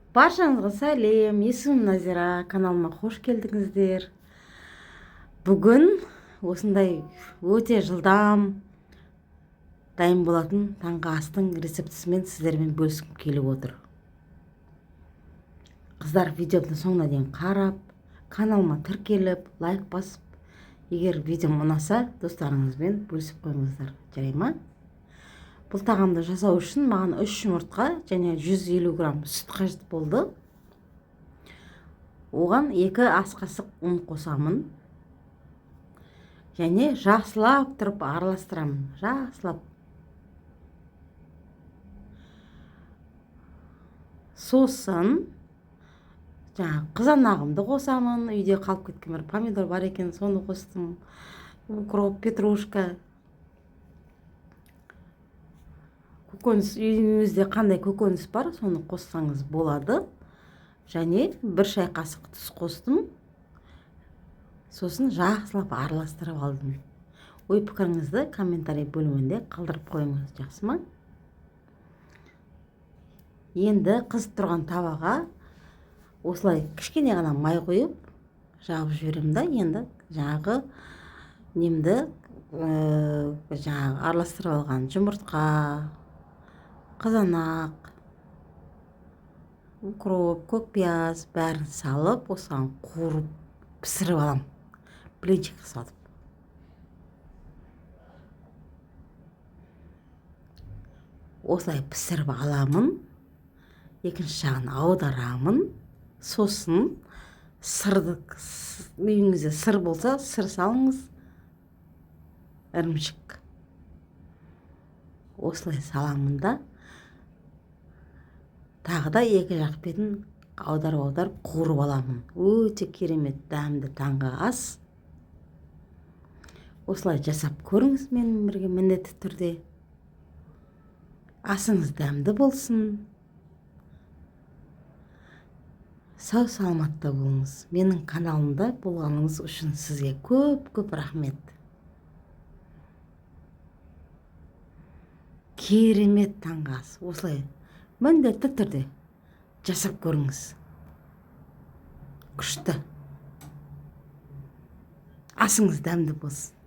Баршаңызға сәлем, есімім Назира, каналыма қош келдіңіздер. Бүгін осындай өте жылдам дайын болатын таңғы астың рецептісімен сіздермен бөліскім келіп отыр. Қыздар, видеомды соңына дейін қарап, каналыма тіркеліп, лайк басып, егер видеом ұнаса, достарыңызбен бөлісіп қойыңыздар, жарай ма? Бұл тағамды жасау үшін маған 3 жұмыртқа және 150 грамм сүт қажет болды. Оған 2 ас қасық ұн қосамын. Және жақсылап тұрып араластырамын, жақсылап. Сосын жаңағы қызанағымды қосамын. Үйде қалып кеткен бір помидор бар екен, соны қостым. Укроп, петрушка. Көкөніс, үйіңізде қандай көкөніс бар, соны қоссаңыз болады. Және 1 шай қасық тұз қостым. Сосын жақсылап араластырып алдым. Ой пікіріңізді комментарий бөлімінде қалдырып қойыңыз, жақсы ма? Енді қызып тұрған табаға осылай кішкене ғана май құйып жағып жіберемін да, енді жаңағы немді, жаңағы араластырып алған жұмыртқа, қызанақ, укроп, көк пияз бәрін салып, осыған қуырып пісіріп аламын. Блинчик салып. Осылай пісіріп аламын. Екінші жағын аударамын. Сосын сырды, үйіңізде сыр болса, сыр салыңыз. Ірімшік. Осылай саламын да, тағы да екі жақ бетін аударып-аударып қуырып аламын. Өте керемет дәмді таңғы ас. Осылай жасап көріңіз менімен бірге міндетті түрде. Асыңыз дәмді болсын. Сау саламатта болыңыз. Менің каналымда болғаныңыз үшін сізге көп-көп рахмет. Керемет таңғы ас. Осылай міндетті түрде жасап көріңіз. Күшті. Асыңыз дәмді болсын.